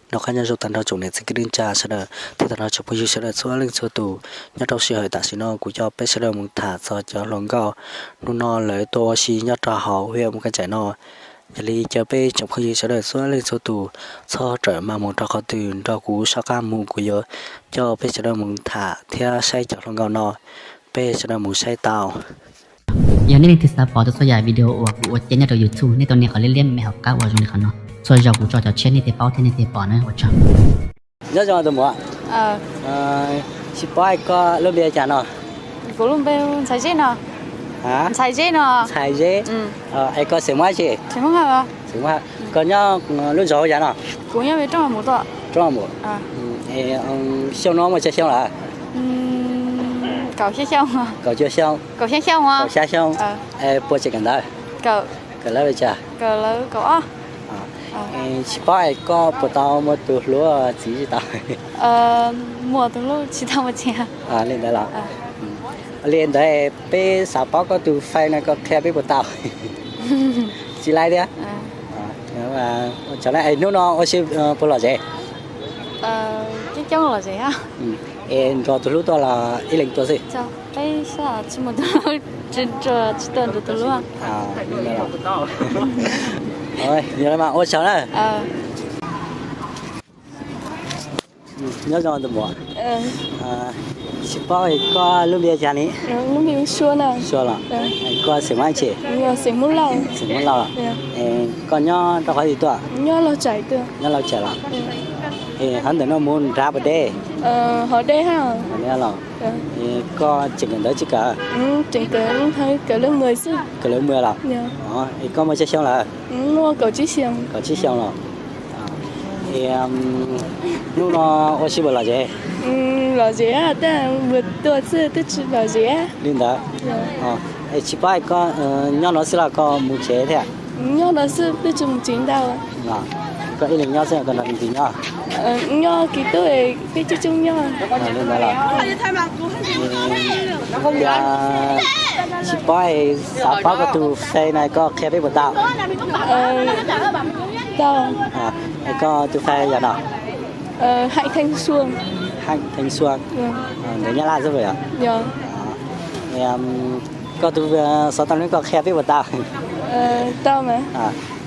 Noj qab nyob zoo tag nrho tsoom niam txiv kwv tij neej tsa sawv daws thiab tag nrho tsoom phooj ywg sawv daws txhua leej txhua tus. Nyob rau sij hawm tam sim no kuv coj peb sawv daws mus tham txog cov hluas nkauj hnub no lawv tuaj ua si nyob rau hauv hiam Mus Kab Tsaim no. Yog li caw peb tsoom phooj ywg sawv daws txhua leej txhua tus txhob rawm maj mus rau qhov twg, nrog kuv soj qab mus, kuv yuav coj peb sawv daws mus tham thiab saib cov hluas nkauj no. Peb sawv daws mus saib tau. Yog nej leej twg xav pom tau txhua yam video uas kuv ua cia nyob rau YouTube, nej tau nias qhov liab liab me me hauv qab uas zoo li qhov no. Txhua zaus kuv tso cov tshiab nej thiaj paub thiab nej thiaj pom na, ua tsaug. Nyob zoo tus muam, tsis paub koj lub npe cas no? Kuv lub npe Ntxhais Zeb no. Ntxhais Zeb no. Ntxhais Zeb. Es koj xeem Hmoob tsi? Koj nyob lub zos ua cas no? Roob Mus. Xyoo no muaj tsawg xyoo lawm? Kaum cuaj xyoo. Kaum xya xyoo. Puas tseem kawm ntawv? Kawm lawv li cas? Tsis paub es koj puas tau muaj tus hlub txiv tsis tau? Li ntawd los, li ntawd peb xav paub koj tus fai no, koj qhia peb puas tau? Tsis laib thiab. Hnub no ua si puas lom zem? Es nrog tus hlub tuaj los ib leeg tuaj xwb? Ua tsaug na. Nyob zoo tus muam, tsis paub koj lub npe cas ni? Sua los, koj xeem Hmoob tsi? Xeem Hmoob Lauj. Koj nyob rau qhov twg tuaj? Nyob Lauj Tsaim los. Hov ntawm no mus nrad puas deb? Los, koj tseem kawm ntawv tsis kawm? Kawm lawv mus los. Es koj muaj tsawg xyoo lawm? Kaum tsib xyoo los. Hnub no ua si puas lom zem? Lom zem, tab sis tuaj xwb twb tsis lom zem li ntawd. Es tsis paub koj nyob no xwb los koj mus tsev thiab? Nyob no xwb twb tsis mus tsev ntau. Koj ib leeg nyob xwb koj nrog leej twg nyob? Nyob kiv tub, peb coob coob nyob. Li ntawd los, tsis paub, xav paub koj tus fai no koj qhia peb puas tau? Koj tus fai yog no? Haj Theej Sua. Ntawv Nyab Laj xwb puas yog? Koj tus xov tooj no koj qhia peb puas tau?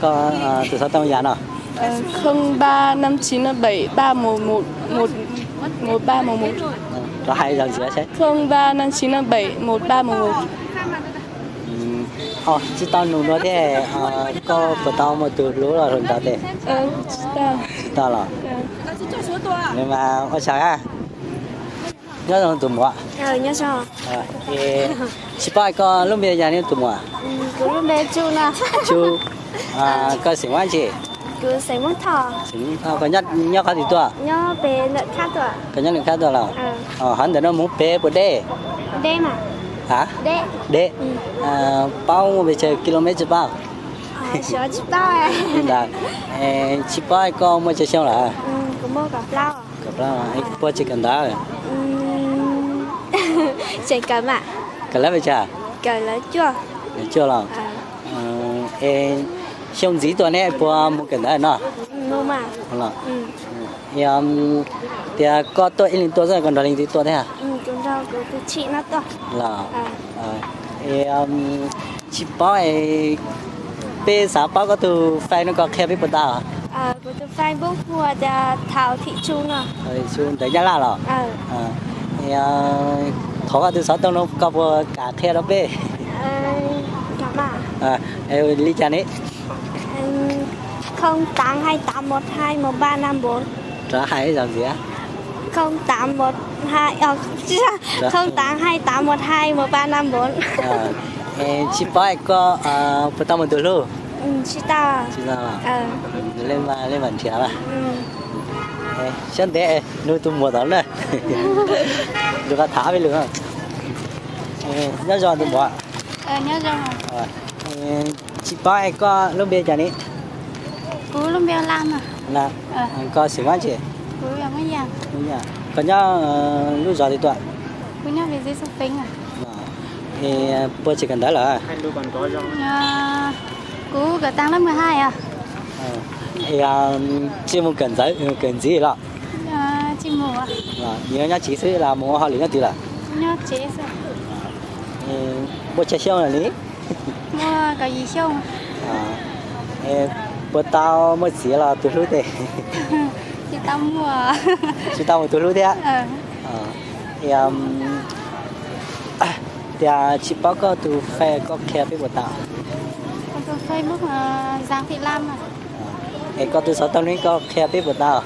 Koj tus xov tooj yog no? Không ba năm chín bảy ba một một một ba một một. Rov hais zog ntxiv seb. Không ba năm chín bảy một ba một một. Tsis tau nug dua thiab, koj puas tau muaj tus hlub los hluas nraug tej? Tsis tau los? Ua tsaug. Nyob zoo tus muam. Tsis paub koj lub npe cas ne tus muam? Tsu. Koj xeem Hmoob tsi? Xeem Hmoob Thoj. Koj nyob qhov twg tuaj? Koj nyob Lwm Khab tuaj los? Hov ntawm no mus pem puas deb? Deb. Paub muaj pes tsawg kis lus mev tsis paub? Ntawd, tsis paub koj muaj tsawg xyoo lawm? Puas tseem kawm ntawv? Kawm lab pes tsawg? Cuaj los? Es xyoo ntxiv tuaj neb puas mus kawm ntawv no? Tias koj tuaj ib leeg tuaj xwb koj nrog leej twg tuaj thiab? Los, tsis paub, peb xav paub koj tus fai no koj qhia peb puas tau? Ntawv Nyab Laj los? Thov koj tus xov tooj no koj puas kam qhia rau peb? Li cas ne? Rov hais ib zaug ntxiv. Tsis paub koj puas tau muaj tus hlub? Leej mam nrhiav. Xyov ntev, nug tus muam tod na. Lus qhov tham peb lus. Nyob zoo tus muam. Tsis paub koj lub npe cas ni? Koj xeem Hmoob tsi? Koj nyob lub zos twg tuaj? Puas tseem kawm ntawv lawm? Tsis mus kawm ntxawv kawm ntxiv los? Nyob tsev xwb los mus ua hauj lwm nyob twg lawm? Muaj tsawg xyoo lawm li? Puas tau muaj txiv los tus hlub tes? Tsis tau mus tus hlub thiab. Tias tsis paub koj tus Face koj qhia peb puas tau? Es koj tus xov tooj ne koj qhia peb puas tau?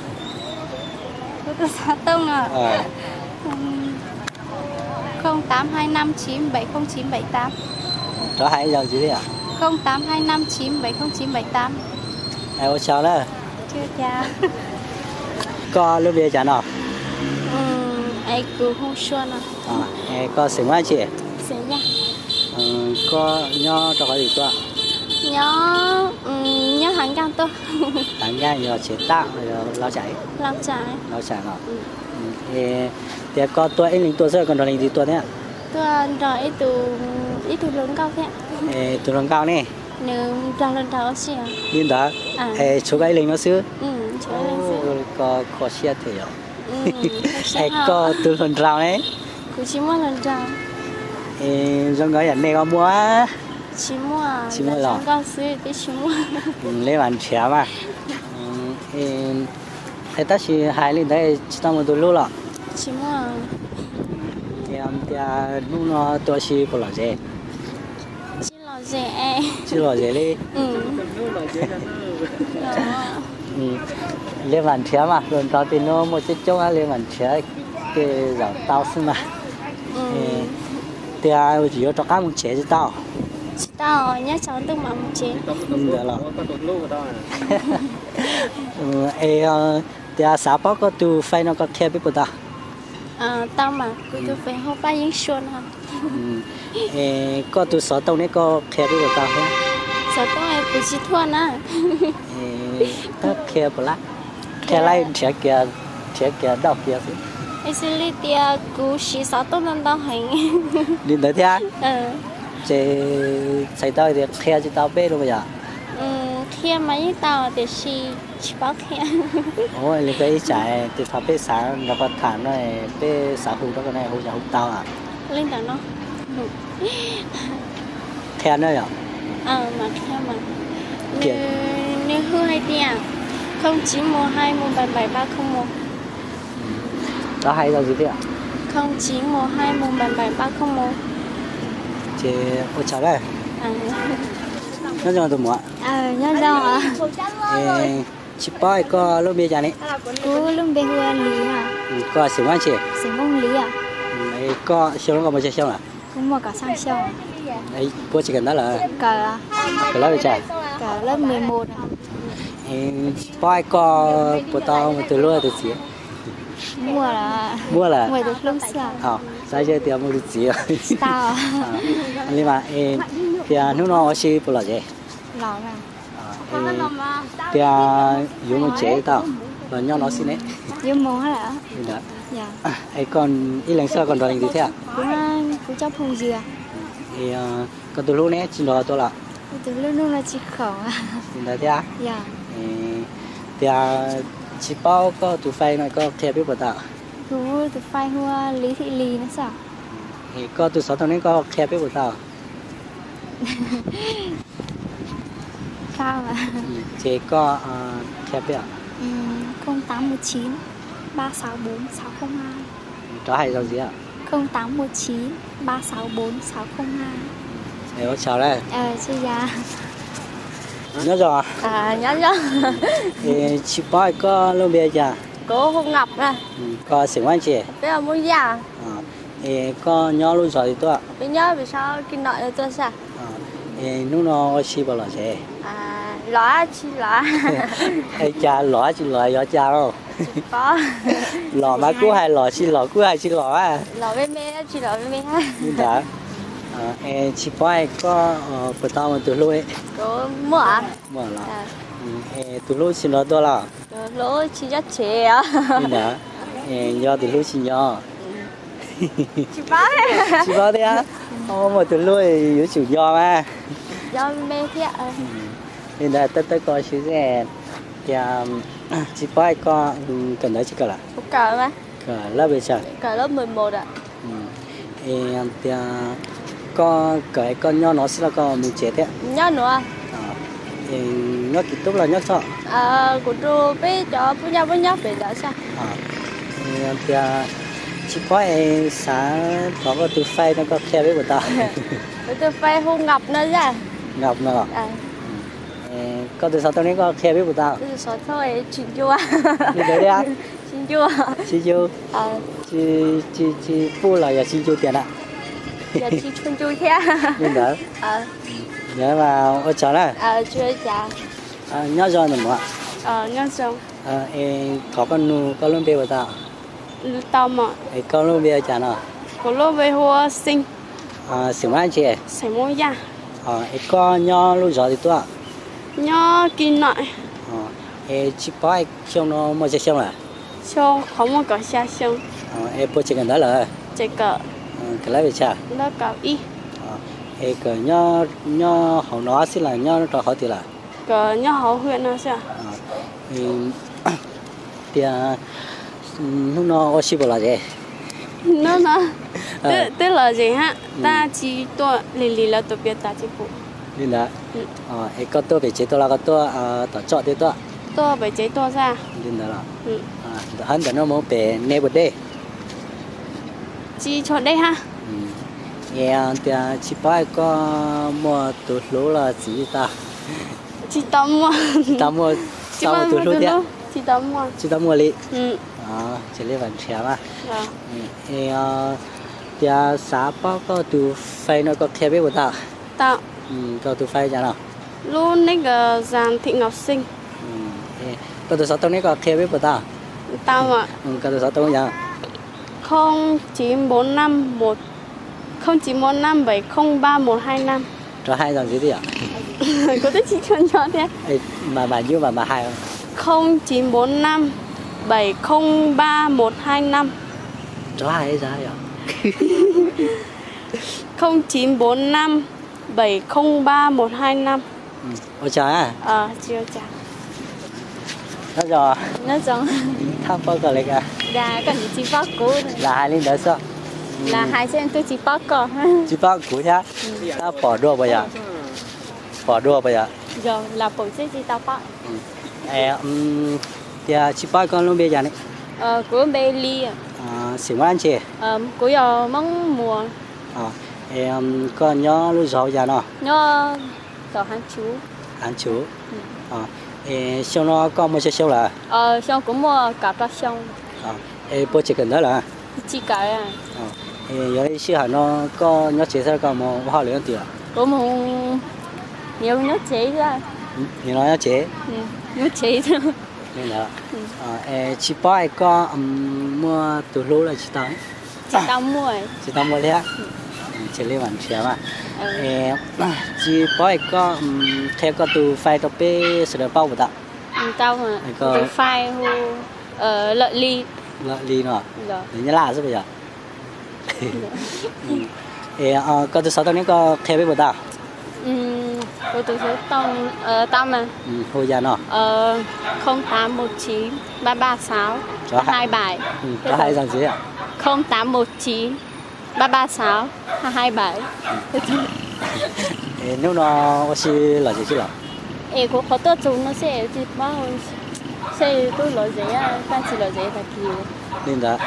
Rov hais ib zaug ntxiv thiab. Ua tsaug na. Koj lub npe cas no? Koj xeem Vaj tsi? Koj nyob rau qhov twg tuaj? Hav Nkaaj yog tsev tab, Lauj Tsaim? Lauj Tsaim los. Tias koj tuaj ib leeg tuaj xwb koj nrog leej twg tuaj thiab? Tus hluas nkauj ne? Li ntawd, es tshuav koj ib leeg no xwb? Koj kho siab thiab yom. Es koj tus hluas nraug ne? Zoo nkaus yam nej koj muaj? Tsis muaj los? Li mas nrhiav mas. Tab sis hais li ntawd tsis tau mus tus hlub los? Tias hnub no tuaj ua si puas lom zem? Tsis lom zem li. Li mas nrhiav mas hluas nraug tej hnub muaj coob coob li mas nrhiav tej zaum tau xwb mas. Tias yuav rov qab mus tsev tsis tau? Tsis tau, nyob tsaus ntuj mam mus tsev. Ntawd los. Es tias xav paub koj tus Face no koj qhia peb puas tau? Tau mas, kuv tus Face hu Paj Yeeb Sua no. Es koj tus xov tooj ne koj qhia peb puas tau thiab? Xov tooj kuv tsis thuaj na. Tab qhia puas lab? Qhia lab nrhiav kiag, nrhiav kiag dauj kiag xwb. Es xws li tias kuv siv xov tooj ntau ntau heev. Li ntawd thiab? Ces txhais tau tias qhia tsis tau peb los yom? Qhia mas yeej tau tiam sis tsis paub qhia. Li koj ib tsam tus thov peb xav nrog koj tham no peb xav hu rau koj no hu xyov hu tau. Li ntawd no. Qhia no yom? Nws hu hais tias không chín một hai một bảy bảy ba không một. Rov hais ib zaug ntxiv thiab. Không chín một hai một bảy bảy ba không một. Ces ua tsaug na. Nyob zoo tus muam. Tsis paub koj lub npe cas ne? Kuv lub npe hu ua Lis. Koj xeem Vaj tsi? Xeem Vaj Lis. Koj xyoo koj muaj tsawg xyoo lawm? Kuv muaj kaum xya xyoo. Puas tsis kawm ntawv lawm? Kawm lawm li cas? Kawm lab mười một. Tsis paub koj puas tau muaj tus hlub tus txiv? Muaj lawm. Muaj lawm. Muaj tus hlub xwb. Xav tias muaj tus txiv. Tsis tau. Li mas, tias hnub no ua si puas lom zem? Lom. Tias yuav mus tsev tau los nyob no xwb ne? Yuav mus lawm. Es koj ib leeg xwb koj nrog leej twg thiab? Kuv coj phooj ywg. Koj tus hlub ne tsis nrog tuaj los? Kuv tus hlub hnub no tsis khoom. Li ntawd thiab? Tias tsis paub koj tus Face no koj qhia peb puas tau? Kuv tus Face hu ua Lis Thim Lis no xwb. Es koj tus xov tooj ne koj qhia peb puas tau? Ces koj qhia peb. Không tám một chín ba sáu bốn sáu không hai. Rov hais zaum ntxiv. Không tám một chín ba sáu bốn sáu không hai. Ua tsaug lawm. Nyob zoo. Nyob zoo. Tsis paub koj lub npe cas? Kuv hu Ngọc. Koj xeem Vaj tsi? Peb mus yam. Es koj nyob lub zos twg tuaj? Peb nyob pem sab Kim Nọ tuaj sab. Es hnub no ua si puas lom zem? Lom tsis lom. Es cas lom tsis lom yog cas? Lom mas kuj hais lom, tsis lom kuj hais tsis lom a. Lom me me tsis lom me me. Li ntawd. Es tsis paub koj puas tau muaj tus hlub? Muaj. Muaj los? Es tus hlub tsis nrog tuaj los? Hlub tsis nyob tsev. Li ntawd. Es yog tus hlub tsis nyob? Tsis paub thiab. Muaj tus hlub yuav tsum nyob mas. Li ntawd tab tom koj siab xwb. Tias tsis paub es koj kawm ntawv tsis kawm lawm? Kawm lab pes tsawg? Tias koj kawm es koj nyob no xwb los koj mus tsev thiab? Nyob kis tub los nyob txog? Kuv rau peb cov pub nyob pub nyob pem ntawd xwb. Tias tsis paub es xav thov koj tus fai no koj qhia peb puas tau? Kuv tus fai hu Ngọc no. Ngọc no. Koj tus xov tooj ne koj qhia peb puas tau? Li ntawd thiab? Tsis ncu, tsis ncu, tsis ncu tiag na. Li ntawd. Yog mas ua tsaug na. Nyob zoo ntawm muam. Es thov koj nug koj lub npe puas tau? Es koj lub npe ua cas no? Xeem Muab Yaj. Es koj nyob lub zos twg tuaj? Es tsis paub xyoo no muaj tsawg xyoo lawm? Es puas tseem kawm ntawv lawm? Kawm lab pes tsawg? Es kawm nyob hauv no xwb los nyob rau hauv twg lawm? Tias hnub no ua si puas lom zem? Hnub no twb lom zem hab, tab tsis tuaj lig lig lawv tus piav tas tsis pum. Li ntawd. Es koj tuaj pem tsev tuaj los koj tuaj tom tsom twg tuaj? Tuaj pem tsev tuaj xwb. Li ntawd los? Hab ntawm no mus pem nej puas deb? Tsis tshua deb hab. Es tias tsis paub koj muaj tus hlub los txiv tau? Tsis tau muaj. Tsis tau muaj tus hlub thiab? Tsis tau muaj li. Cia li vam nrhiav mas. Es tias xav paub koj tus fai no koj qhia peb puas tau? Koj tus fai cas no? Lub neb Zam Thim Ngọc Sinh. Koj tus xov tooj neb koj qhia peb puas tau? Koj tus xov tooj yog không chín bốn năm một, không chín bốn năm bảy không ba một hai năm. Rov hais zog ntxiv thiab. Kuv twb tsis tshua nco thiab. Mas mas nyub mas mas hais. Không chín bốn năm bảy không ba một hai năm. Rov hais zog yog không chín bốn năm bảy không ba một hai năm. Ua tsaug. Nyob zoo. Thaj paub koj li cas? Lam hais li ntawd xwb. Tsis paub kuv thiab. Tab pom dua puas yog? Pom dua puas yog? Tias tsis paub koj lub npe cas ne? Xeem Muab Yaj. Kuv yog Hmoob Muas. Koj nyob lub zos cas no? Haav Tshuv. Es xyoo no koj muaj tsawg xyoo lawm? Xyoo kuv muaj kaum rau xyoo. Es puas tseem kawm ntawv lawm? Tsis kawm. Es yog ib sij hawm no koj nyob tsev xwb koj mus ua hauj lwm twg? Kuv mus, nyob tsev. Nyob tsev. Li ntawd. Es tsis paub es koj muaj tus hlub los tsis tau? Tsis tau muaj thiab. Cia li vam nrhiav mas. Es tsis paub es koj qhia koj tus fai rau peb sawv daws paub puas tau? Tus fai hu Lawm Li. Lawm Li no. Nws Nyab Laj xwb puas yog? Es koj tus xov tooj neb koj qhia peb puas tau? Kuv tus xov tooj tau mas. Hu yam no. Không tám một chín ba ba sáu hai hai bảy. Rov hais zog ntxiv. Không tám một chín ba ba sáu hai hai bảy. Es hnub no ua si lom zem tsis lom? Es kuv qhov tuaj txug no xwb, tsis paub, xyov twb lom zem, tab tsis lom zem tag kis. Li ntawd,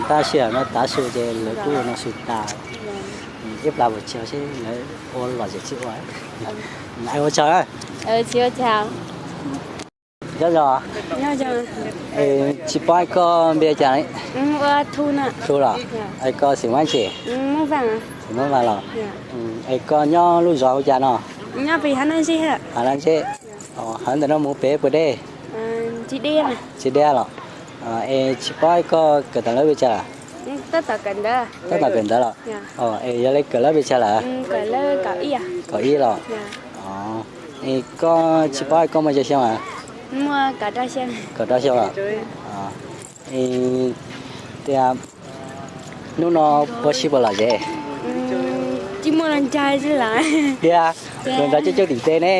tab sis no tav su ces lawv kuj no su tas. Ib plag puas tsis seb lawv ua lom zem tsis ua. Ua tsaug. Nyob zoo. Tsis paub koj npe cas? Thu los? Es koj xeem Muab Yaj? Xeem Muab Yaj los? Es koj nyob lub zos hu cas no? Hav Laj Ntseb. Hov ntawm no mus pem puas deb? Tsis deb los? Es tsis paub koj kawm tau lab pes tsawg? Tab tom kawm ntawv los? Es yog li kawm lab pes tsawg lawm? Kaum ib los? Es koj tsis paub koj muaj tsawg xyoo? Kaum rau xyoo los? Es tias hnub no ua si puas lom zem? Tias, tus ntawd coob coob tim teb ne,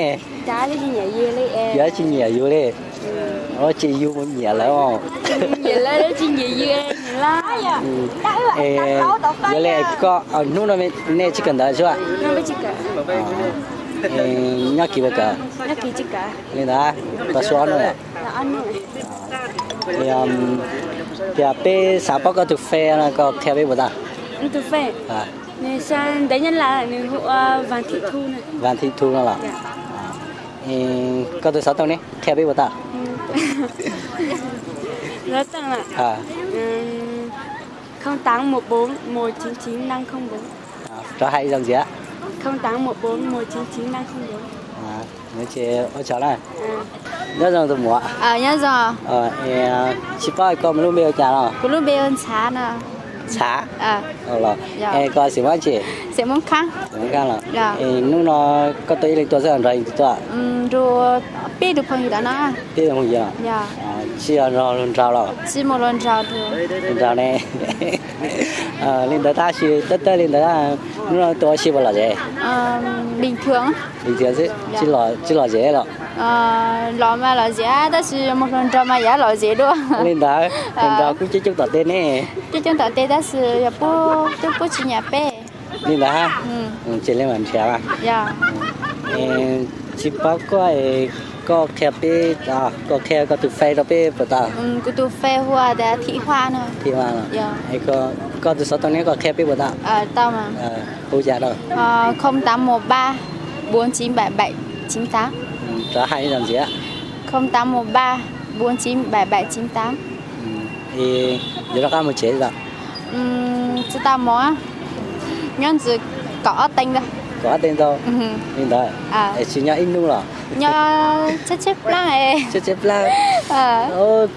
yog tsis nyiam yus li. Ua tsis yus mus nyiam lawv os. Nyiam lawv tsis nyiam yus, nyiam lawv. Es yog li koj hnub no nej tsis kawm ntawv xwb? Nyob kis puas kawm? Li ntawd, tau suab ob hnub lawm. Tias peb xav paub koj tus Face no koj qhia peb puas tau? Tus Face? Nws Vam Thim Thu no los? Koj tus xov tooj ne, qhia peb puas tau? Rov hais ib zaug ntxiv. Ua tsaug na. Nyob zoo tus muam. Tsis paub koj lub npe ua cas no? Kuv lub npe ua Ntxhav no. Ntxhav? Es koj xeem Hmoob tsi? Xeem Hmoob Khab los. Hnub no koj tuaj ib leeg tuaj xwb los nrog leej twg tuaj? Peb tus phooj ywg tom no. Peb tus phooj ywg los? Tsis yog nrog luag nraug los? Tsis mus luag nraug. Luag nraug ne. Li ntawd tab sis tab tom li ntawd, hnub no tuaj ua si puas lom zem? Bình thường xwb, tsis lom zem los? Lom mas lom zem tab sis mus luag nraug mas yuav lom zem dua. Li ntawd, luag nraug kuj coob coob tom tej ne. Coob coob tom tej tab sis yog pub twb pub tsis nyiam peb. Li ntawd, ces li mam nrhiav. Tsis paub koj, koj qhia peb, koj qhia koj tus Face rau peb puas tau? Kuv tus Face hu ua tias Thim Huaj no. Thim Huaj los? Koj tus xov tooj ne koj qhia peb puas tau? Hu cas rau? Không tám một ba bốn chín bảy bảy chín tám. Rov hais ib zaug ntxiv. Không tám một ba bốn chín bảy bảy chín tám. Yuav rov qab mus tsev tau? Tsis tau mus, nyob ntawm kaum ob teev ntau. Kaum ob teev ntau? Li ntawd, es tsis nyob ib hnub los? Nyob tsib tsib plaab. Tsib tsib plaab.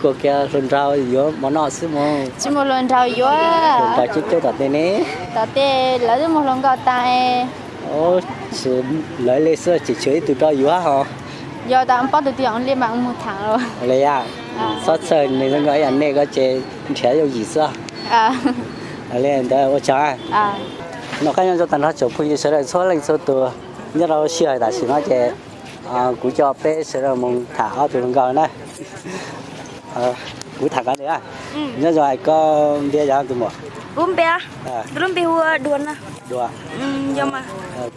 Kuv kiag hluas nraug yuav mov noj xwb mus. Tsis mus hluas nraug yuav. Hluas nraug coob coob tom tej ne. Tom tej lawv twb mus hluas nkauj tas. Tsis, lawv li xwb tseem tshuav ib tug rau yuav ho. Yog tas paub tus twg li mas mus tham los. Li yam, txhob txhawj, nws zoo nkaus ib yam nej ko ces nrhiav yooj yim xwb. Li ntawd ua tsaug. Noj qab nyob zoo tag nrho tsoom phooj ywg sawv daws txhua leej txhua tus nyob rau sij hawm tam sim no ces kuv coj peb sawv daws mus tham ob tug hluas nkauj na. Kuv tham qhov ntawd, nyob zoo hais koj npe yog tus muam? Kuv npe, kuv lub npe hu ua Dua no. Dua.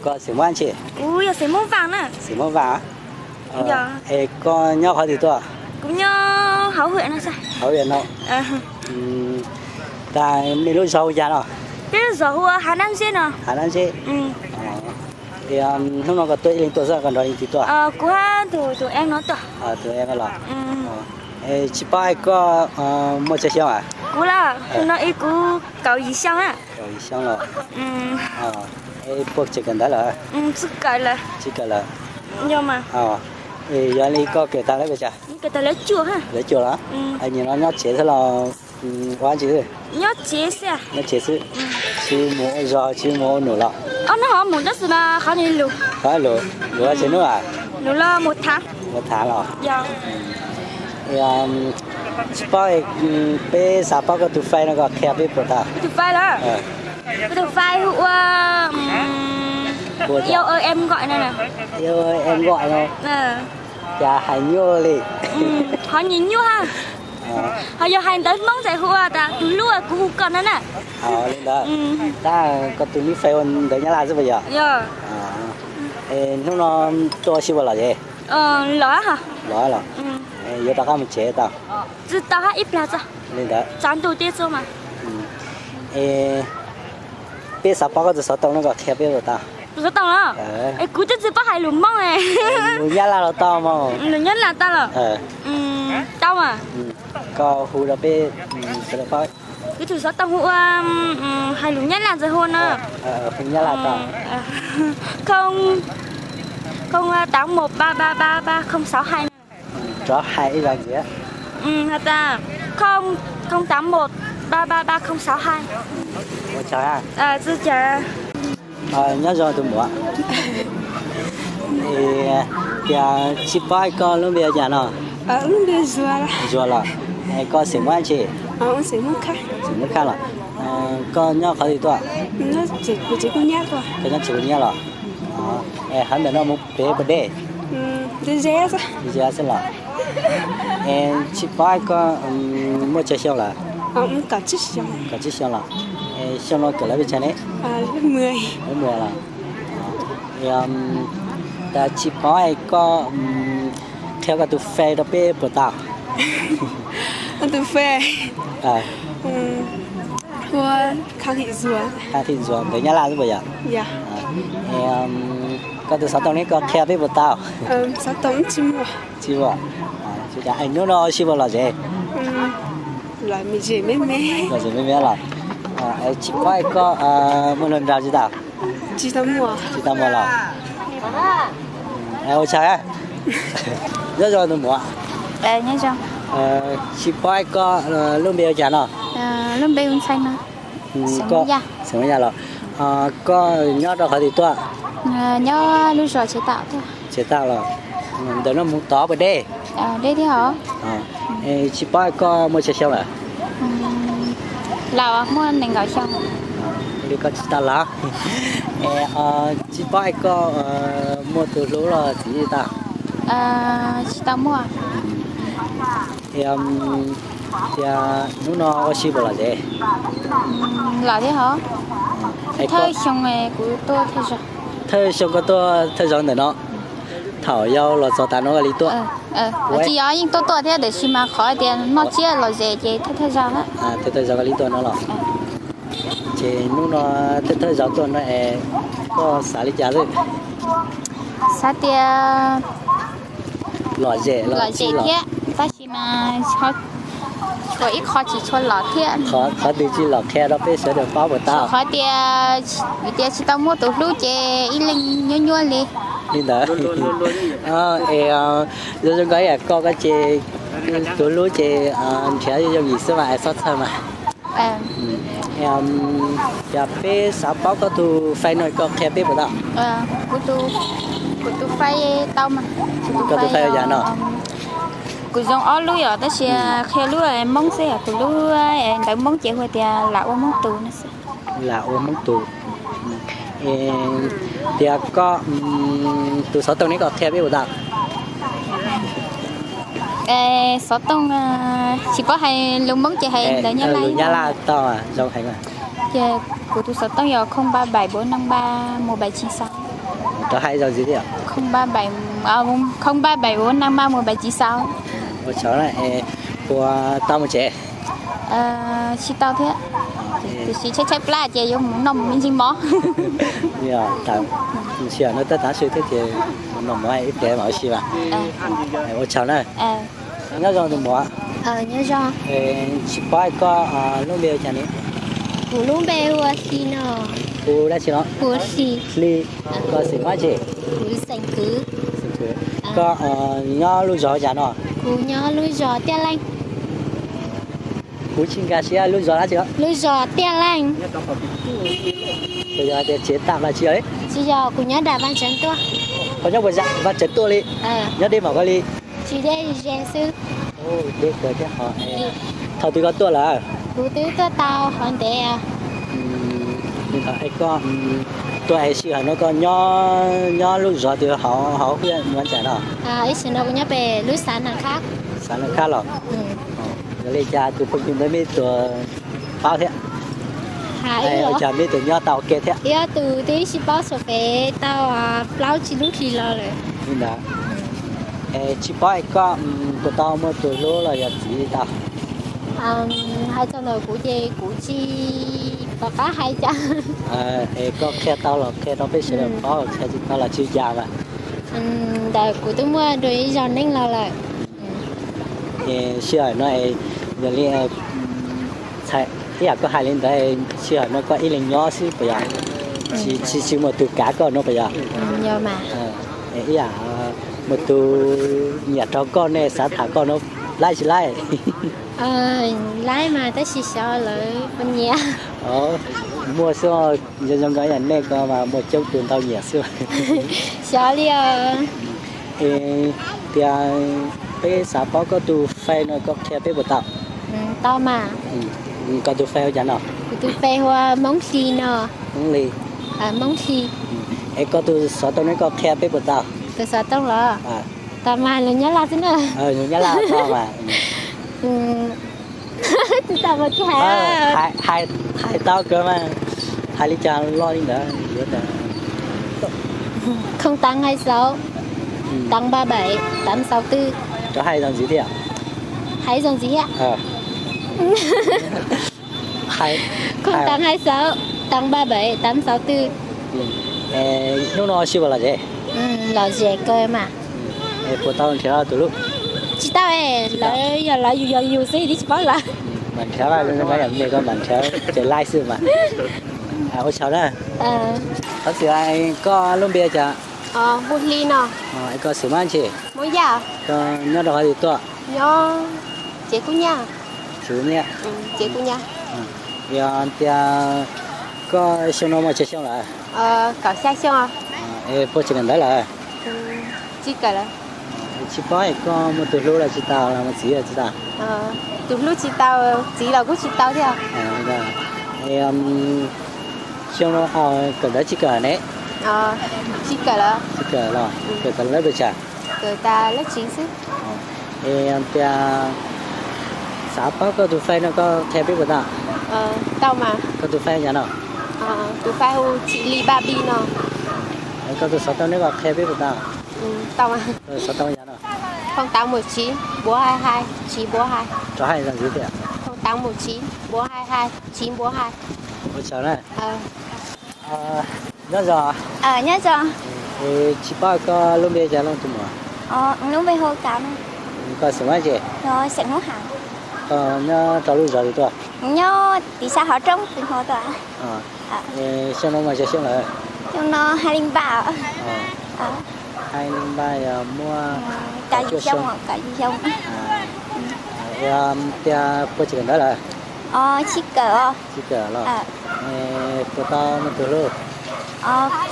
Koj xeem Hmoob tsi? Kuv yog xeem Hmoob Vaj na. Xeem Hmoob Vaj. Es koj nyob qhov twg tuaj? Kuv nyob Hauv Hwm no. Hauv Hwm no. Tas nej lub zos hu cas no? Peb lub zos hu ua Hav Nab Zeb no. Hav Nab Zeb. Hnub no koj tuaj ib leeg tuaj xwb koj nrog leej twg tuaj? Kuv hab tus, tus Eeb no tuaj. Tus Eeb los? Tsis paub koj muaj tsawg xyoo a? Kuv los, tus no ib kuv kaum yim xyoo na. Kaum yim xyoo los? Puas tseem kawm ntawv lawm? Tsis kawm lawm. Tsis kawm lawm. Yog li koj kawm tag lawv pes tsawg? Lawv cuaj los? Nim no nyob tsev xwb los ua dab tsi? Nyob tsev xwb. Nyob tsev xwb. Tsis mus ua zog tsis mus ua num los? Ob hnub ho mus tab sis mas qhov ni lus. Qhov lus, lus tsev hnub a? Lus los mus tham. Mus tham los? Tsis paub, peb xav paub koj tus Face no koj qhia peb puas tau? Kuv tus Face los? Kuv tus Face hu ua Io Em Nkoim no. Io Em Nkoim no. Cas hais nyuaj li. Qhov ni nyuaj ha. Ho yog hais ntawv Hmoob ces hu ua tas tus hlub kuv hu koj no na. Li ntawd. Tab koj tus nick Face ua ntawv Nyab Laj xwb puas yog? Yog. Hnub no tuaj ua si puas lom zem? Los. Los los. Yuav rov qab mus tsev tau? Tsis tau hab, ib plag tso. Li ntawd. Tsav ntuj teb tso mas. Es peb xav paub koj tus xov tooj no koj qhia peb puas tau? Tus xov tooj los? Es kuv twb tsis paub hais lus Hmoob. Lus Nyab Laj los tau mog? Lus Nyab Laj tau los? Tau mas. Koj hu rau peb sawv daws paub. Kuv tus xov tooj hu ua, hais lus Nyab Laj ntawd hu no. Hu Nyab Laj tau. Không, không tám một ba ba ba ba không sáu hai. Rov hais ib zaug ntxiv. Has tas không, không tám một ba ba ba không sáu hai. Ua tsaug. Nyob zoo tus muam. Tias tsis paub koj lub npe ua cas no? Zuag los? Koj xeem Hmoob tsi? Xeem Hmoob Khaj los? Koj nyob qhov twg tuaj? Koj nyob tsev kuv nyiab los? Hov ntawm no mus pem puas deb? Ze xwb los? Tsis paub koj muaj tsawg xyoo lawm? Kaum tsib xyoo los? Xyoo no kawm lawv pes tsawg ne? Muag los? Tsis paub koj qhia koj tus Face rau peb puas tau? Tus Face hu Khab Thim Ntxuas, ntawv Nyab Laj xwb puas yog? Koj tus xov tooj ne koj qhia peb puas tau? Tsis muaj. Hnub no ua si puas lom zem? Lom zem me me los? Tsis paub koj muaj hluas nraug tsis tau? Tsis tau muaj los? Ua tsaug. Nyob zoo tus muam. Tsis paub koj lub npe ua cas no? Xeem Yaj los? Koj nyob rau qhov twg tuaj? Tsev tau los? Ntawm no mus tod puas deb? Tsis paub koj muaj tsawg xyoo lawm? Laus, muaj nees nkaum xyoo. Li koj tsis tau laus. Tsis paub koj muaj tus hlub los txiv tsis tau? Tsis tau muaj. Tias hnub no ua si puas lom zem? Lom thiab hov. Thawj xyoo kuv tuaj thawj zaug. Thawj xyoo koj tuaj thawj zaug ntawm no? Thaum yau los txog tav no koj li tuaj? Tsis yog, yeej tuaj tuaj thiab tiam sis mas qhov tias noj tsiab lom zem ces thawj thawj zaug. Thawj thawj zaug koj li tuaj no los? Ces hnub no thawj thawj zaug tuaj no es koj xav li cas xwb? Xav tias lom zem, lom zem thiab tab sis mas tsuas ib qho tsis tshua lom thiab. Qhov twg tsis lom qhia rau peb sawv daws paub puas tau? Qhov tias vim tias tsis tau muaj tus hlub ces ib leeg nyuaj nyuaj li. Li ntawd. Es zoo zoo nkaus ib yam koj, koj ces tus hlub ces nrhiav zoo zoo yim xwb mas es txhob txhawj mas. Yog peb xav paub koj tus Face no koj qhia peb puas tau? Kuv tus Face tau mas. Koj tus Face ua cas no? Kuv zoo ob lub yom, tab sis qhia lub Hmoob xwb, kuv lub ntawv Hmoob ces hu tias Lam Ua Hmoob Tus no xwb. Lam Ua Hmoob Tus. Tias koj tus xov tooj ne koj qhia peb puas tau? Xov tooj tsis paub hais lus Hmoob ces hais ntawv Nyab Laj. Nyab Laj tau zoo heev. Ces kuv tus xov tooj yog không ba bảy bốn năm ba một bảy chín sáu. Rov hais zoo ntxiv thiab. Không ba bảy bốn năm ba một bảy chín sáu. Ua tsaug na, puas tau mus tsev? Tsis tau thiab. Tiam sis tshaib tshaib plab ces yuav mus noj me ntsis mov. Sij hawm no tab tav su thiab ces mus noj mov ib pliag mam ua si mas. Ua tsaug na. Nyob zoo tus muam. Tsis paub koj lub npe ua cas ne? Kuv lub npe hu ua Hli no. Hu dab tsi no? Hli. Koj xeem Hmoob tsi? Koj nyob lub zos ua cas no? Kuv nyob lub zos Tiaj Leej. Kuv tsis nkag siab lub zos dab tsi. Lub zos Tiaj Leej. Puas yog hais tias tsev tam los tsis yog? Tsis yog, kuv nyob nram Vaj Tsev Tuaj. Koj nyob puas Vaj Tsev Tuaj li? Nyob deb npaum koj li? Tsis deb, ze xwb. Deb kawg thiab ho. Thaum twg koj tuaj lawm? Kuv twb tuaj tau hov ntev. Koj tuaj es sij hawm no koj nyob lub zos twg hauv hauv Huaj Muas Ntsais no? Ib sim no kuv nyob pem lub xav Naj Khab. Xav Naj Khab los? Yog li cas tus phooj ywg ntawd meb tuaj paub thiab? Ua cas meb tuaj nyob tau ua ke thiab? Ib ob tug twb sib paub saum fev tau plaub tsib lub hli los lawm. Li ntawd. Tsis paub koj puas tau muaj tus hlub los yog txiv tau? Hais txog ntawm kuv ces kuv tsis pom qab hais cas. Es koj qhia tau los qhia rau peb sawv daws paub, qhia tsis tau los tsis cas mas. Ntawm kuv twb muaj dua ib zaug neej los lawm. Sij hawm no yog li txhais ib yam koj hais li ntawd, sij hawm no koj ib leeg nyob xwb puas yog? Tsis, tsis muaj tus kav koj no puas yog? Ib yam muaj tus nyiam rau koj ne xav tham koj no laib tsis laib? Laib mas tab sis xyov lawv puas nyiam. Muaj xwb, zoo zoo nkaus ib yam nej ko mas muaj coob tus ntau nyiam xwb. Xyov li os. Es tias peb xav paub koj tus Face no koj qhia peb puas tau? Tau mas. Koj tus Face ua cas no? Kuv tus Face hu ua Hmoob Hli no. Hmoob Hli. Hmoob Hli. Es koj tus xov tooj ne koj qhia peb puas tau? Tus xov tooj los? Tau mas, lus Nyab Laj xwb na. Lus Nyab Laj tau mas. Tsis tau mas tsis hais. Hais tau kawg mas, hais li cas los li ntawd yuav tas. Không tám hai sáu, tám ba bảy, tám sáu tư. Rov hais zoo ntxiv thiab. Hais zoo ntxiv thiab. Không tám hai sáu, tám ba bảy, tám sáu tư. Hnub no ua si puas lom zem? Lom zem kawg mas. Puas tau nrhiav tus hlub? Tsis tau, lawv yog lawv yug yog yus xwb, twb tsis paub lawm. Mam nrhiav, koj mam nrhiav ces laij xwb mas. Ua tsaug na. Thov txim, koj lub npe cas? Npug Hli no. Koj xeem Hmoob tsi? Hmoob Yaj. Koj nyob rau qhov twg tuaj? Nyob Cev Kub Nyaj. Cev Kub Nyaj. Yog tias koj xyoo no muaj tsawg xyoo lawm? Kaum xya xyoo. Es puas tseem kawm ntawv lawm? Tsis kawm lawm. Tsis paub es koj muaj tus hlub los tsis tau, los muaj txiv los tsis tau? Tus hlub tsis tau, txiv los kuj tsis tau thiab. Xyoo no kawm ntawv tsis kawm ne? Tsis kawm lawm. Tsis kawm los kawm tas lawb pes tsawg? Kawm tas lawb tsiv xwb. Es tias xav paub koj tus fai no koj qhia peb puas tau? Tau mas. Koj tus fai yam no? Tus fai hu Tsim Lis Npaj Npis no. Koj tus xov tooj ne koj qhia peb puas tau? Tau mas. Koj tus xov tooj yam no? Không tám một chín bốn hai hai chín bốn hai. Rov hais zoo ntxiv thiab. Không tám một chín bốn hai hai chín bốn hai. Ua tsaug na. Nyob zoo. Nyob zoo. Tsis paub koj lub npe cas los tus muam? Lub npe hu Kav. Koj xeem Hmoob tsi? Xeem Hmoob Ham. Koj nyob rau lub zos twg tuaj? Nyob tim sab Hov Roob tus hov tuaj. Xyoo no muaj tsawg xyoo lawm? Xyoo no hai mươi ba. Hai mươi ba yog muaj kaum yim xyoo, kaum yim xyoo. Tias puas tseem kawm ntawv lawm? Tsis kawm os. Tsis kawm los? Puas tau muaj tus hlub?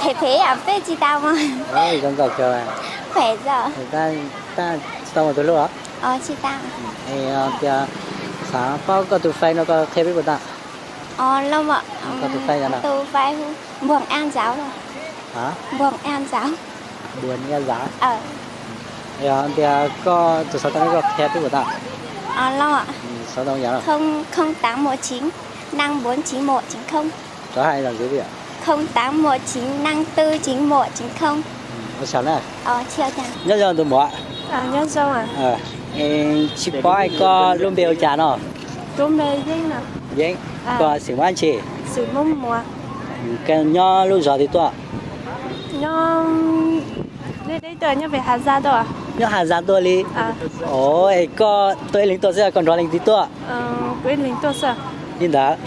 Phem phem, peb tsis tau mas. Zoo nkauj kawg. Phem txog. Tsis tau muaj tus hlub os? Tsis tau. Tias xav paub koj tus fai no koj qhia peb puas tau? Koj tus fai yam no? Tus fai hu Npuag Ab Ntxauv. Npuag Ab Ntxauv. Npuag Ab Ntxauv. Yog tias koj tus xov tooj koj qhia peb puas tau? Xov tooj yam no? Không tám một chín năm bốn chín một chín không. Rov hais zoo ntxiv thiab. Không tám một chín năm tư chín một chín không. Ua tsaug na. Nyob zoo tus muam. Tsis paub koj lub npe hu cas no? Yeeb. Koj xeem Hmoob tsi? Koj nyob lub zos twg tuaj? Nyob Has Zas tuaj li. Os, es koj tuaj ib leeg tuaj xwb koj nrog leej twg tuaj? Li ntawd.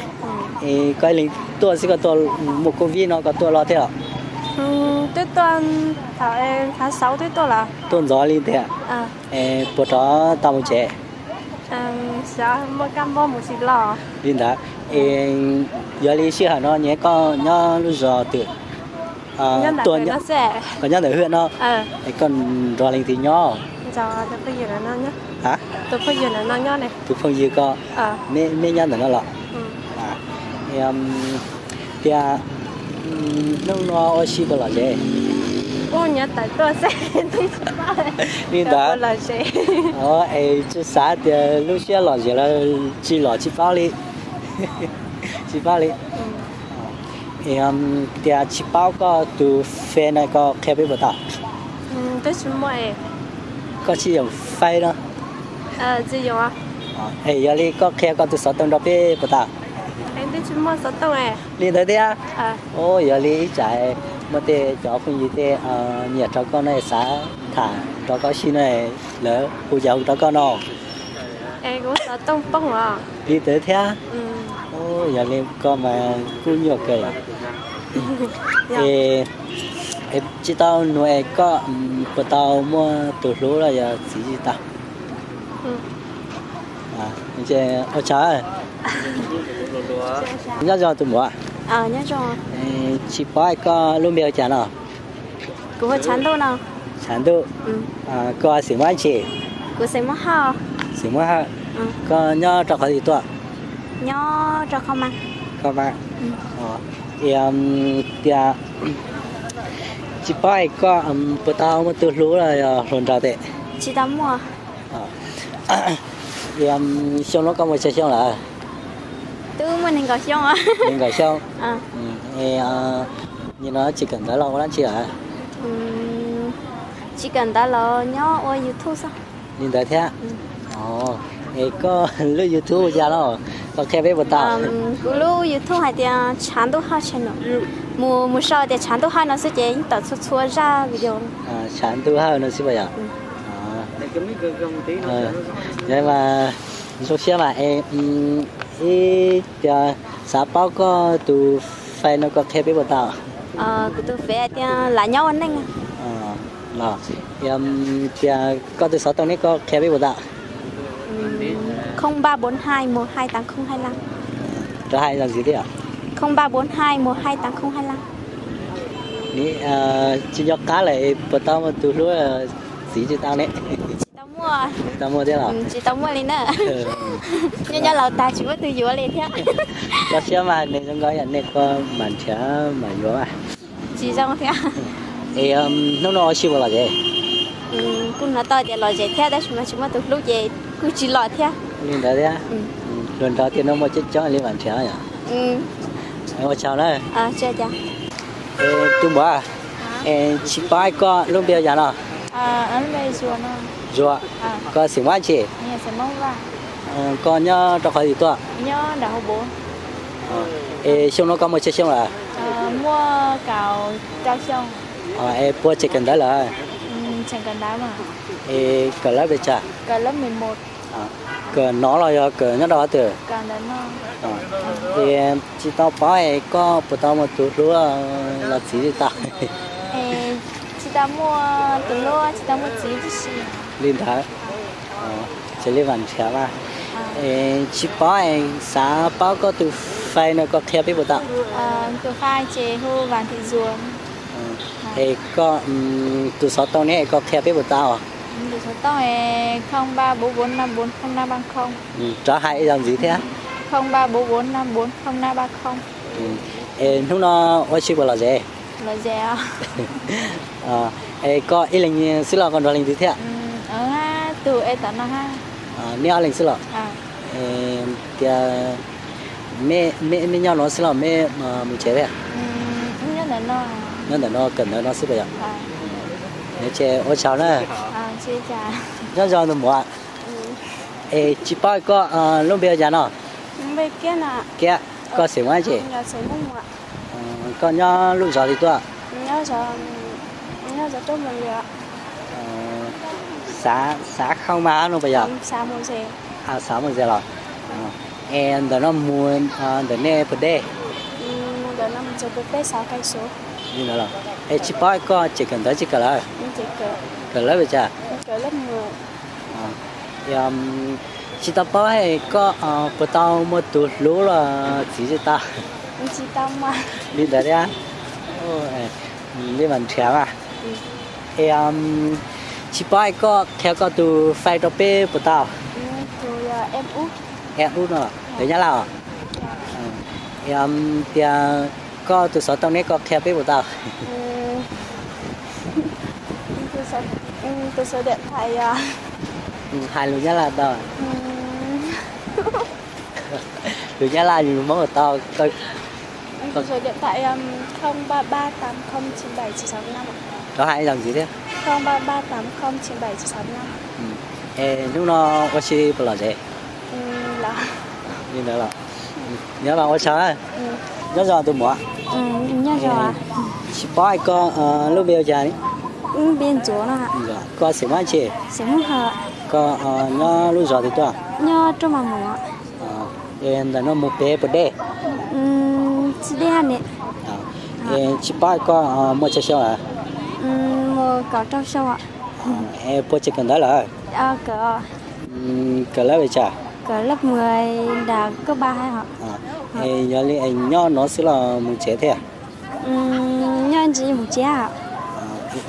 Es koj ib leeg tuaj xwb koj tuaj muaj covid no koj tuaj loj thiab los? Tuaj ntxov li ntag. Es puas rov tau mus tsev? Li ntawd. Es yog li sij hawm no nyias koj nyob lub zos twg? Koj nyob ntawm hwj no, es koj nrog leej twg nyob? Tus phooj ywg koj, neb nyob ntawm no los? Tias hnub no ua si puas lom zem? Li ntawd. Es tsis xav tias lub siab lom zem los tsis lom tsis paub li. Tsis paub li. Tias tsis paub koj tus fej no koj qhia peb puas tau? Koj tsis yoom fej no? Es yog li koj qhia koj tus xov tooj rau peb puas tau? Li ntawd thiab. Yog li ib tsam muaj tej cov phooj ywg tej nyiam rau koj no xav tham rau koj si no, lawv hu cas hu rau koj no? Li ntawd thiab. Yog li koj mas kuj nyuaj kawg lawm. Es tsis tau nug es koj puas tau muaj tus hlub los yog txiv tsis tau? Ua tsaug. Nyob zoo tus muam. Tsis paub koj lub npe hu cas no? Tshav Ntuj. Koj xeem Hmoob tsi? Xeem Hmoob Hawj. Koj nyob rau qhov twg tuaj? Koj mas, tias tsis paub koj puas tau muaj tus hlub los yog hluas nraug tes? Tsis tau muaj. Xyoo no koj muaj tsawg xyoo lawm? Twb muaj nees nkaum xyoo. Nees nkaum xyoo. Nim no tsis kawm ntawv los ua dab tsi lawm? Tsis kawm ntawv los nyob ua YouTube xwb. Li ntawd thiab. Es koj lub YouTube ua cas no? Koj qhia peb puas tau? Kuv lub YouTube hais tias Tshav Ntuj Hawj channel. Mus, mus sau tias Tshav Ntuj Hawj no xwb ces yeej tawm txhua txhua zaj video. Tshav Ntuj Hawj no xwb puas yog? Yog mas zoo siab mas es ib tias xav paub koj tus fai no koj qhia peb puas tau? Kuv tus fai hais tias Lav Nyob Ua Neej. Los tias koj tus xov tooj ne koj qhia peb puas tau? Không ba bốn hai một hai tám không hai lăm. Rov hais zog ntxiv thiab. Không ba bốn hai một hai tám không hai lăm. Tsis nco qab lawm puas tau muaj tus hlub txiv tsis tau ne? Tsis tau muaj. Tsis tau muaj thiab los? Tsis tau muaj li na. Nyob nyob laus tag tsis muaj tus yuav li thiab. Koj siab mas neeg zoo nkauj yam nej koj mam nrhiav mam yuav mas. Tsis zoo thiab. Es hnub no ua si puas lom zem? Kuj hnov tau tias lom zem thiab tab sis mas tsis muaj tus hlub ces kuj tsis lom thiab. Li ntawd thiab. Hluas nraug tiam no muaj coob coob li mam nrhiav yom. Ua tsaug na. Tus muam, es tsis paub koj lub npe ua cas no? Zuag. Koj xeem Vab tsi? Koj nyob rau qhov twg tuaj? Es xyoo no koj muaj tsawg xyoo lawm? Es puas tseem kawm ntawv lawm? Es kawm lab pes tsawg? Kawm no los yog kawm nyob rau qhov twg? Es tsis tau paub es koj puas tau muaj tus hlub los txiv tsis tau? Li ntawd. Tsis li Vam Nrhiav mas. Es tsis paub es xav paub koj tus fai no koj qhia peb puas tau? Es koj tus xov tooj ne koj qhia peb puas tau? Rov hais ib zaug ntxiv thiab. Es hnub no ua si puas lom zem? Es koj ib leeg xwb los koj nrog leej twg thiab? Neb ob leeg xwb los? Tias meb nyob no xwb los meb mus tsev thiab? Nyob ntawm no kawm ntawv no xwb puas yog? Ces ua tsaug na. Nyob zoo tus muam. Es tsis paub koj lub npe ua cas no? Kiab, koj xeem Vab tsi? Koj nyob lub zos twg tuaj? Xav Khau Mas no puas yog? Xav Mus Zes los? Es ntawm no mus ntawm nej puas deb? Li ntawd los? Es tsis paub koj tseem kawm ntawv tsis kawm lawm? Kawm lab pes tsawg? Tsis tau paub koj puas tau muaj tus hlub los txiv tsis tau? Li ntawd thiab. Li Vam Nrhiav mas. Es tsis paub koj qhia koj tus fai rau peb puas tau? Em Ub no, lawv Nyab Laj os. Tias koj tus xov tooj ne koj qhia peb puas tau? Hais lus Nyab Laj tau? Lus Nyab Laj lus Hmoob tau? Rov hais ib zaug ntxiv thiab. Es hnub no ua si puas lom zem? Li ntawd los? Nyob mas ua tsaug. Nyob zoo tus muam. Tsis paub koj lub npe ua cas? Koj xeem Vab tsi? Koj nyob lub zos twg tuaj? Es ntawm no mus pem puas deb? Tsis paub koj muaj tsawg xyoo lawm? Es puas tseem kawm ntawv lawm? Kawm lab pes tsawg? Es yog li es nyob no xwb los mus tsev thiab?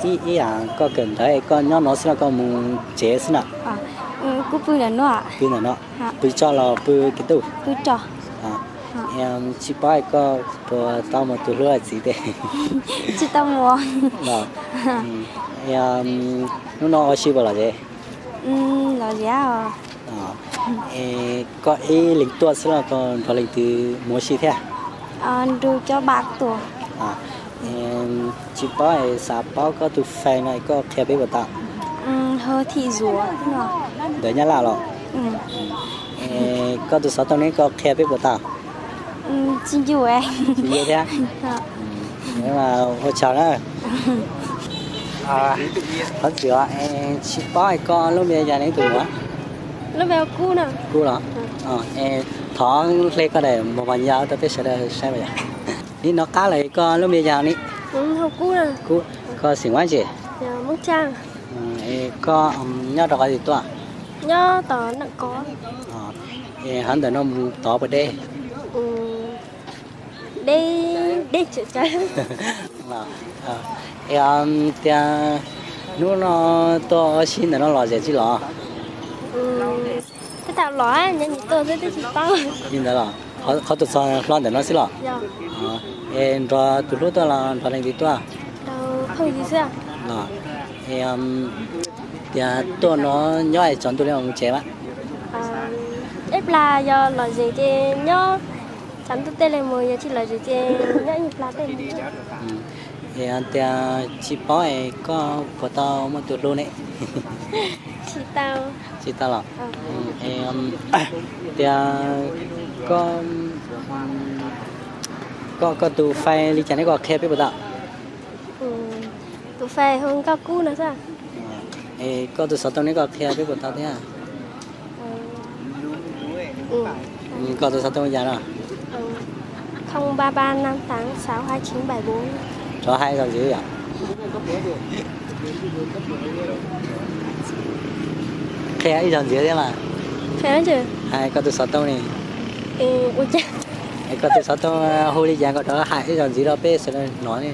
Ib yam koj kawm ntawv es koj nyob no xwb los koj mus tsev xwb na? Pw ntawm no. Pw tso los pw kev tuj? Tsis paub koj puas tau muaj tus hlub txiv tes? Hnub no ua si puas lom zem? Los ziab os. Koj ib leeg tuaj xwb los koj nrog leej twg mus ua si thiab? Nrog cov pab tuaj. Tsis paub es xav paub koj tus fais no koj qhia peb puas tau? Ntawm Nyab Laj los? Koj tus xov tooj ne koj qhia peb puas tau? Tsis ncu thiab. Ua tsaug na. Thov txim, tsis paub koj lub npe yog leej twg? Kub los? Thov hle koj daim mos npas ya rau peb sawv daws saib yom. Nim no qab lawm koj lub npe yog li? Koj xeem Vab Ntses? Koj nyob rau qhov twg tuaj? Hov ntawm no mus tod puas deb? Deb, deb. Tias hnub no tuaj ua si ntawm no lom zem tsis los? Li ntawd los? Qhov tus txog hlo ntawm no xwb los? Es nrog tus hlub tuaj los nrog leej twg tuaj? Los, tias tuaj no nyob es tsaus ntuj li mus tsev mas? Ib plag yog lom zem ces nyob tsaus ntuj tej li mus, yog tsis lom zem ces nyob ib plag tej li. Tias tsis paub es koj puas tau muaj tus hlub ne? Tsis tau. Tsis tau los? Tias koj, koj tus fais li cas ne koj qhia peb puas tau? Tus fais hu Nkauj Kub no xwb. Koj tus xov tooj ne koj qhia peb puas tau thiab? Koj tus xov tooj yog no? Không ba ba năm tám sáu hai chín bảy bốn. Rov hais ib zaug ntxiv yom. Qhia ib zaug ntxiv thiab mas. Hais koj tus xov tooj ne. Koj tus xov tooj hu li cas koj rov hais ib zaug ntxiv rau peb sawv daws hnov ne.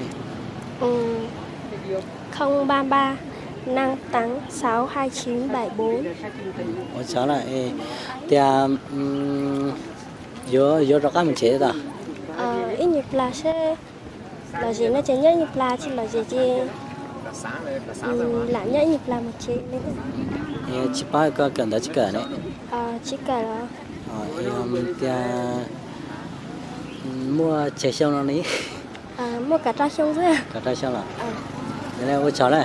Không ba ba năm tám sáu hai chín bảy bốn. Ua tsaug na. Tias yuav rov qab mus tsev tau? Ib nyuag plag seb lom zem no ces nyob ib nyuag plag, tsis lom zem ces lam nyob ib nyuag plag mus tsev. Tsis paub koj kawm ntawv tsis kawm ne? Tsis kawm los. Tias muaj tsawg xyoo no ne? Muaj kaum rau xyoo xwb. Kaum rau xyoo los? Ua tsaug na.